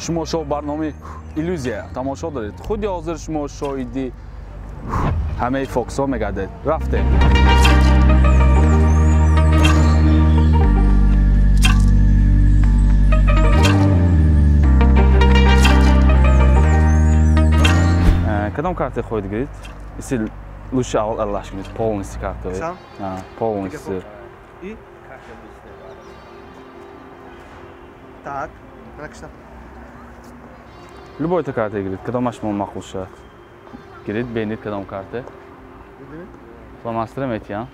Шумо шоу барномаи иллюзия тамошо доред. Худи ҳозир шумо шоҳиди ҳамаи фокусҳо мегардед. Рафтем. Кадом карта хоҳед гирид? Если лучше аввал аралаш кунед, полностью картаи. Сам? Полностью. И? Так, накшта. Любой та карта гирид, кадомаш шумо маъқул шавад. Гирид, бинед кадом карта. Фломастера метиҳам.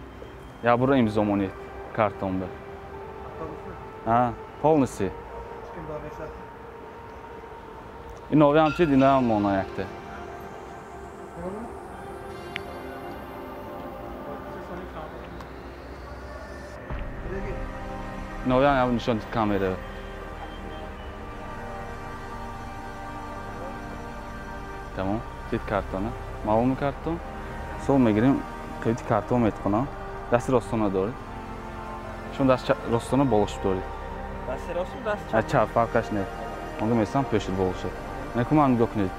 Як бора имзо монед картонда. Полностью. Иновиам чид, иноам мона якта. Новиам нишон дид камера. Тамом, дид картона. Маълуми картон. Сол мегирем, қибти картон метқонам. Дасти ростона доред. Шумо даст ростона болошиб доред. Дасти росту, даст чап? Чап, фарқаш не. Онго месам пешид болошиб. Неку ман нигоҳ кунед.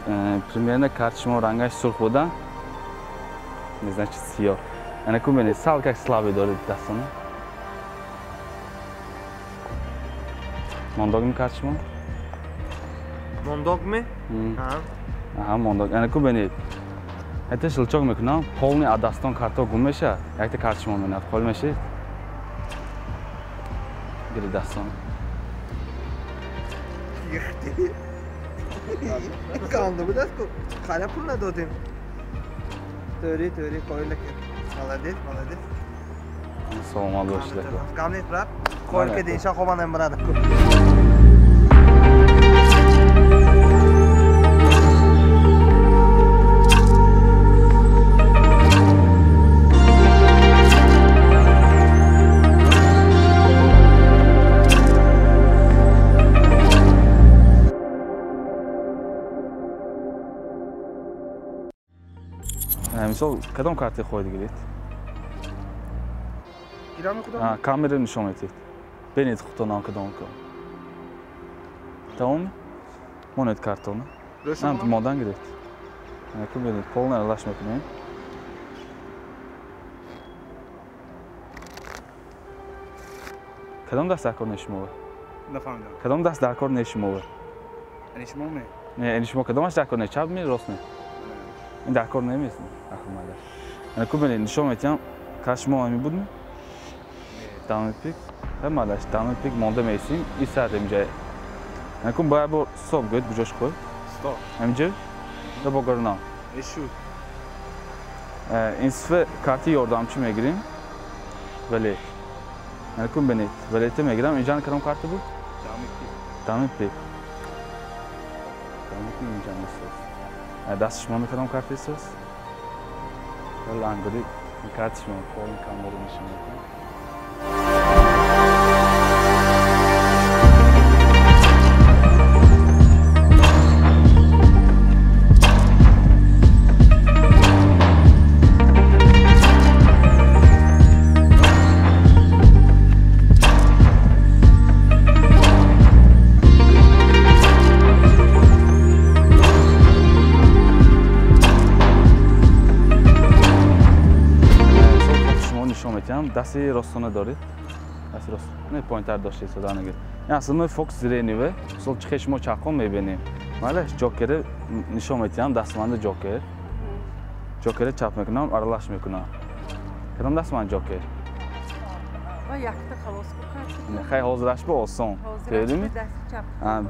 Примерно карти шумо рангаш сурх буда. Не значит сиёҳ. Неку бинед, сал как слабый доред дастона. Мондогми карти шумо? Мондогми? Аҳа, мондог. Неку бинед. Ҳатто щелчок мекунам, полный аз дастон картҳо гум мешавад. Якта карти шумо менад. Қол мешед? Гиред дастон. Яхти. Канда буд аст ку. Халя пул надодем. Тӯри, тӯри, қоил ки. Молодец, молодец. Саломат бошед. Гам нест, брат. Қоил ки динша хобанам брат. Мисол, кадом карта хоҳед гирид? Гирам худам? Камера нишон медиҳед. Бинед худтонам кадом кадом. Тамом? Монед картона. Модан гиред. Ку бинед, полный аралаш мекунем. Кадом даст дар кор нешумова? Нафаҳмидам. Кадом даст дар кор нешумова? Ани шумо ме? Не, ани шумо кадомаш дар кор не? Чап ме, рост ме? Ин дар кор немест. Ахмада. Ку бинед, нишон метиҳам, карти шумо ҳамин буд? Дами пик. Ҳамалаш дами пик монда меистем. И саат инҷа. Ку бояд бор стоп гӯед, куҷош хӯрд? Стоп. Ҳаминҷа? Ё бо гарнам? Эшу. Ин сифа карти ёрдамчӣ мегирем. Вале. Ку бинед, валете мегирам. Инҷа кадом карта буд? Дами пик. Дами пик. Дами пик инҷа нест. Дасти шумо мекардам карта истос? Ангури карти шумо полный камера нишон медиҳам. Дасти ростона доред? Дасти рост. Не, поинтар доштед сада нагиред. Ин аслан фокус зрениве. Мисол чихе шумо чаққон мебинем. Малеш ҷокере нишон медиҳам, дастманда ҷокер. Ҷокере чап мекунам, аралаш мекунам. Кадом дастманд ҷокер? Ва якта халос кун. Хай ҳозираш бо осон. Фаҳмидӣ?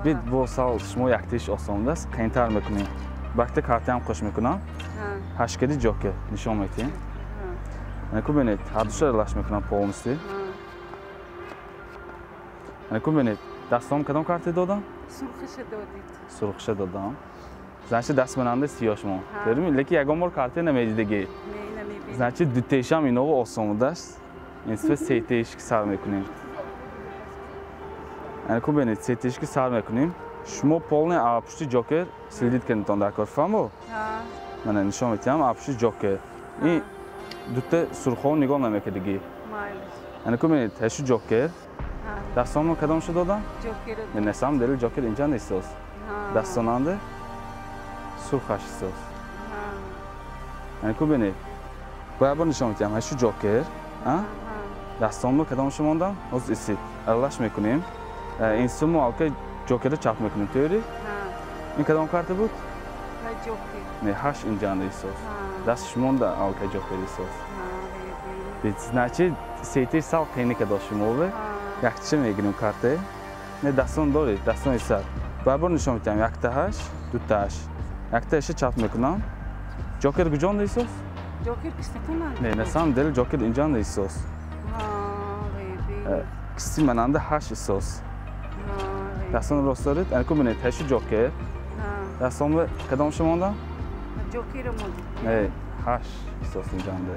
Бит бо сал шумо яктиш осон аст, қиинтар мекунем. Бакта картаам қош мекунам. Ҳашкади ҷокер нишон медиҳем. Ку бинед, ҳардуша аралаш мекунам полностью. Ку бинед, дастом кадом карта додам? Сурхиша додид. Сурхиша додам. Значит, даст менанда сиёҳ шумо. Фаҳмидӣ? Лекин ягон бор карта намедидагӣ. Не, намебинам. Значит, дутешам иново осон будааст. Ин сифа сетеш ки сар мекунем. Ку бинед, сетеш ки сар мекунем. Шумо полный пушти ҷокер следит кардетон дар кор, фаҳмо? Мана нишон медиҳам, пушти ҷокер. Ин дута сурхҳо нигоҳ намекардагӣ. Ана ку бинед, ҳашу ҷокер. Дастонро кадомшо додам? Ҷокер. На самом деле ҷокер инҷа нест. Дастонанда сурхаш ҳисос. Яъне ку бинед. Бояд бор нишон медиҳам. Ҳашу ҷокер, дастонро кадомашо мондам? Ҳозир истид. Аралаш мекунем. Ин суммо алка ҷокерро чап мекунем. Тӯри? Ин кадом карта буд? Ҷокер. Не, ҳашт инҷанда ҳисос. Дасташ монда алка ҷокер ҳисос. Значит, сети сал қийника дошт шумо. Якча мегирем карте. Не, дастон доред, дастон исад. Бояд бор нишон медиҳам. Якта ҳашт, дута ҳашт. Якта ҳаша чап мекунам. Ҷокер куҷонда ҳисос? Ҷокер кистатонанда. Не, на самом деле ҷокер инҷанда ҳисос. Кисти мананда ҳашт ҳисос. Дастон рост доред? Ана ку бинед, ҳашу ҷокер. Дастонро кадомашо мондам? Ҷокерро мондед. Не, ҳашт ҳисос инҷанда.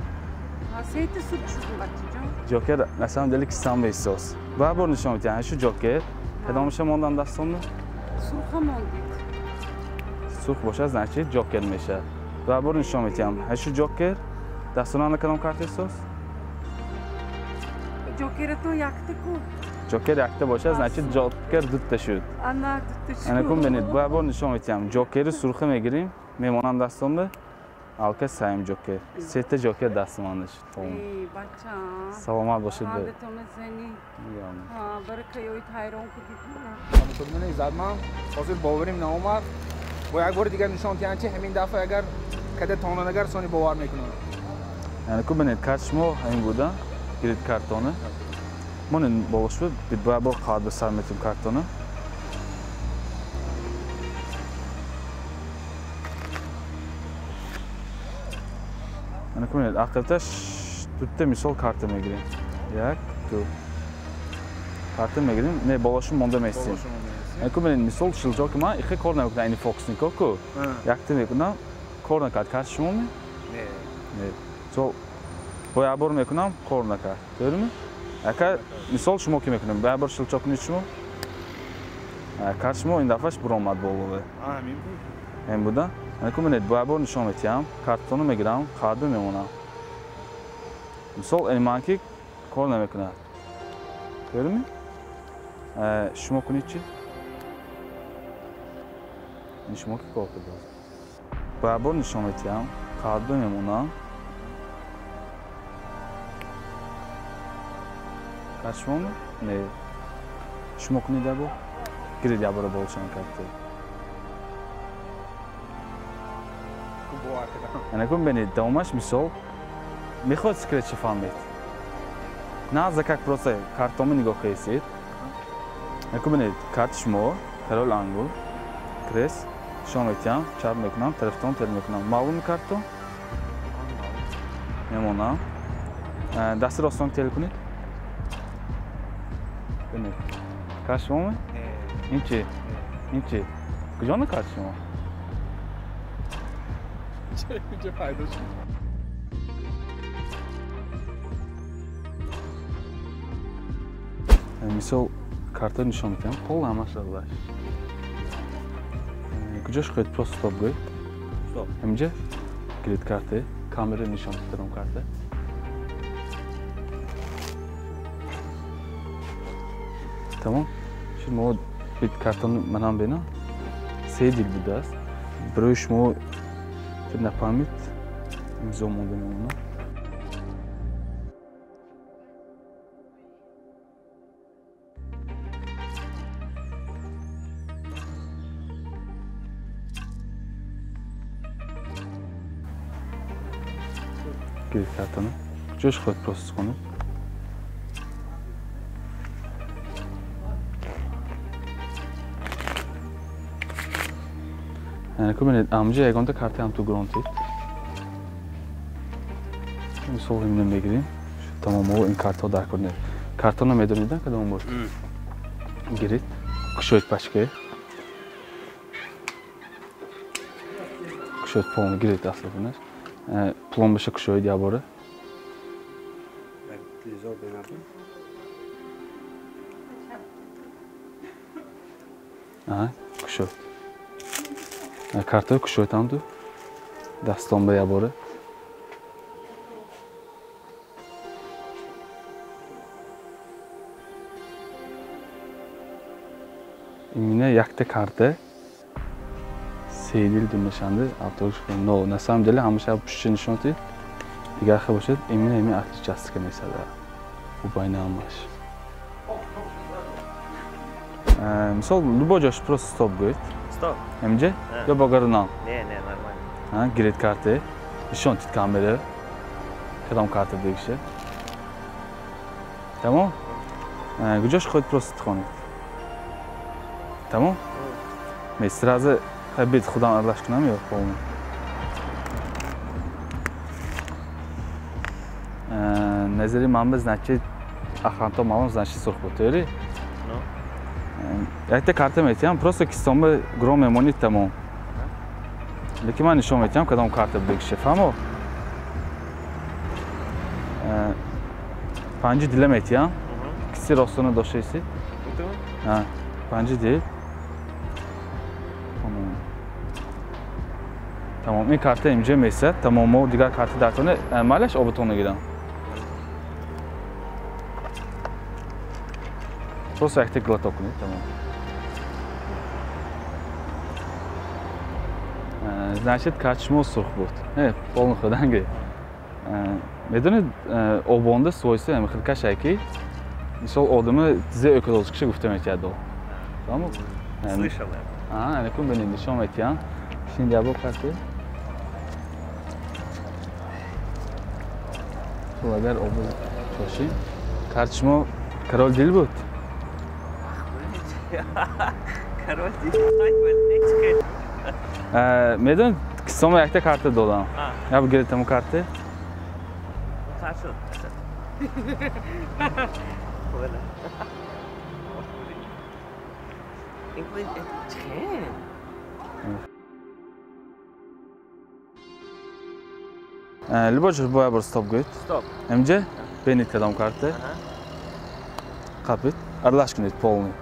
Сети сурх шуд бачаҷон. Ҷокер на самом деле кистам ҳисос. Бояд бор нишон медиҳам. Ҳашу ҷокер. Кадомашо мондам дастонро? Сурха мондед. Сурх бошад, значит ҷокер мешавад. Бояд бор нишон медиҳам. Ҳашу ҷокер. Дастонанда кадом карта ҳисос? Ҷокератон якта ку. Ҷокер якта бошад, значит ҷокер дута шуд. Ана дута шуд. Ана кун бинед, бояд бор нишон медиҳам. Ҷокери сурхе мегирим, мемонам дастонда. Алка саим ҷокер. Сета ҷокер дастмонда шуд. Эй, бачам. Саломат бошед. Ҳандатона зани. Баракаёи ҳайрон кудид. Тамошобинони иззатманд, ҳозир боварим наомад. Бо як бори дигар нишон диҳанд, чи ҳамин дафъа агар када тонанагар сони бовар мекунанд. Яъне ку бинед, карт шумо ҳамин буда. Гирид картона. Монед болош буд, бояд бор қават ба сар метем картона. Яъне ку бинед, ақибташ дута мисол карта мегирем. Як, ду. Карта мегирем, не, болошу монда местем. Яъне ку бинед, мисол шилчоки ман ихе кор намекунад, ини фокуснико ку. Якта мекунам, кор накард. Карт шумо ме? Не. Не. Сол бо як бор мекунам, кор накард. Тӯрими? Ака мисол шумо ки мекунем, як бор шилчок кунед шумо. Карт шумо ин дафъаш буромад болове. Ҳамин буд. Ҳамин буда? Яъне ку бинед, бо як бор нишон медиҳам, картонро мегирам, қаъдо мемонам. Мисол ин ман ки кор намекунад. Тӯрими? Шумо кунед чӣ? Ин шумо ки кор кардааст. Бо як бор нишон медиҳам, қаъдо мемонам. Карт шумо? Не. Шумо кунед як бор? Гиред як бора болшан карта. Яъне кун бинед, давомаш мисол мехоҳед секрет чӣ фаҳмед? На за как просто картомо нигоҳ кардед. Яъне кун бинед, карти шумо король ангул, крес, нишон медиҳам, чап мекунам, тарафтон тел мекунам. Маълуми карто? Мемонам. Дасти ростон тел кунед. Бинед. Карт шумо? Ин чи? Ин чи? Куҷо на карт шумо? Ча пайдо шуд? Мисол карта нишон медиҳам, пол ҳамаш аралаш. Куҷош хоҳед просто стоп гӯед? Стоп. Ҳаминҷа гиред карта, камера нишон медиҳам карта. Тамом. Шумо бит картон манам бина. Се дил будааст. Барои шумо нафаҳмид, имзо монда мемонад. Гиред картона. Куҷош хоҳед просто хонед? Яъне ку бинед, амҷа ягонта карта ҳам ту гронтид. Мисол ҳамина мегирем. Тамом, ин картаҳо дар кор не. Картона медонед, кадом буд? Гиред, кушоед пачка. Кушоед полн, гиред аслатонаш. Пломбаша кушоед як бора. Кушоед. Картаро кушоед ҳамду. Дастон ба як бора. Имина якта карта Се дил думашанде авторш. Но на самом деле ҳамаша пушти нишон дид. Дигар хел бошад, именно ими отличаться мешавад. Убайна ҳамаш. Мисол, любой ҷош просто стоп гӯед. Стоп. Эмҷе? Ё богарунам? Не, не, нормально. Гиред карте. Нишон дид камера. Кадом карта бигише. Тамом? Куҷош худ просто хонед. Тамом? Ме сразу бит худам аралаш кунам ё полный? Назари ман значит охранто маълум значит сурх буд, тӯри? Якта карта метиҳам, просто кистонба гром мемонид тамом. Лекин ман нишон метиҳам кадом карта бигише, фаҳмо? Панҷи дила метиҳам. Киси ростона доштаистед? Панҷи дил. Тамом, ин карта инҷо месад, тамом, мо дигар карта дартона, майлаш обатонро гирам. Просто якта глоток кунед, тамом. Значит, карти шумо сурх буд. Не, полный худан гиред. Медонед, обонда свойства ҳамин хел кашае ки, мисол одами тизе экологикша гуфта метиҳад. Фаҳмо? Слышал я. Анакун бинед, нишон метиҳам. Шинди ябо карти. Хуб, агар обо чошим, карти шумо король дил буд? Король дил. Медонед, кисома якта карта додам. Я бигиред таму карте. Любой ҷо бояд бор стоп гӯед. Стоп. Эмҷе? Бинед кадом карте. Қапид. Аралаш кунед полный.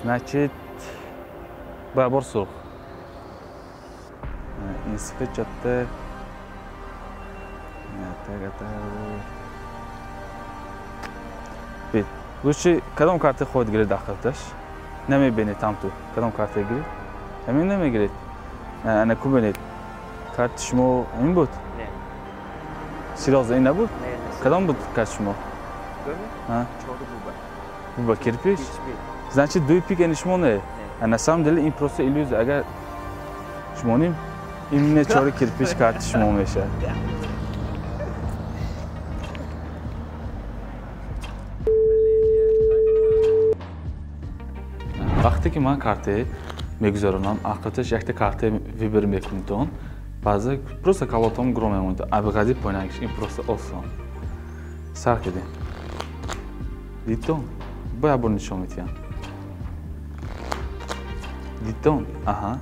Значит, бояд бор сурх. Инсифе чатте. Бит. Лучше кадом карта худ гиред ақибташ? Намебинед там ту. Кадом карта гиред? Ҳамин намегиред. Ана ку бинед. Карти шумо ҳамин буд? Не. Серьёзно ин набуд? Не. Кадом буд карти шумо? Ҳа? Чору буба. Буба кирпич? Значит, дуи пик ини шумо не. А на самом деле ин просто иллюзия. Агар шумо ним, именно чору кирпич карти шумо мешавад. Вақте ки ман карте мегузаронам, ақибташ якта карте выбор мекунитон, баъзе просто калотом гром мемонад. Абиғази поинагиш ин просто осон. Сар кардем. Дидтон? Бояд бор нишон метиҳам. Дидтон? Аҳа.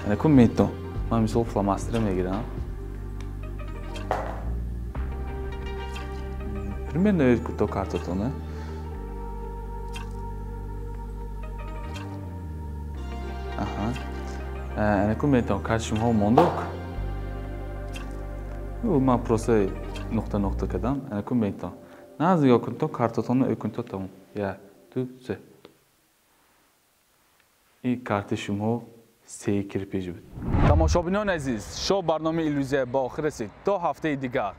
Анакун метон. Ман мисол фломастера мегирам. Примерно то картатона. Анакун метон карти шумоҳо мондок. Ман просто нуқта нуқта кардам. Анакун метон. Наз нигоҳ кун то картатонро ӯ то тамом. Як, ду, се. Ин карти шумо сеи кирпич буд. Тамошобинони азиз, шоу барномаи иллюзия ба охир расид. То ҳафтаи дигар.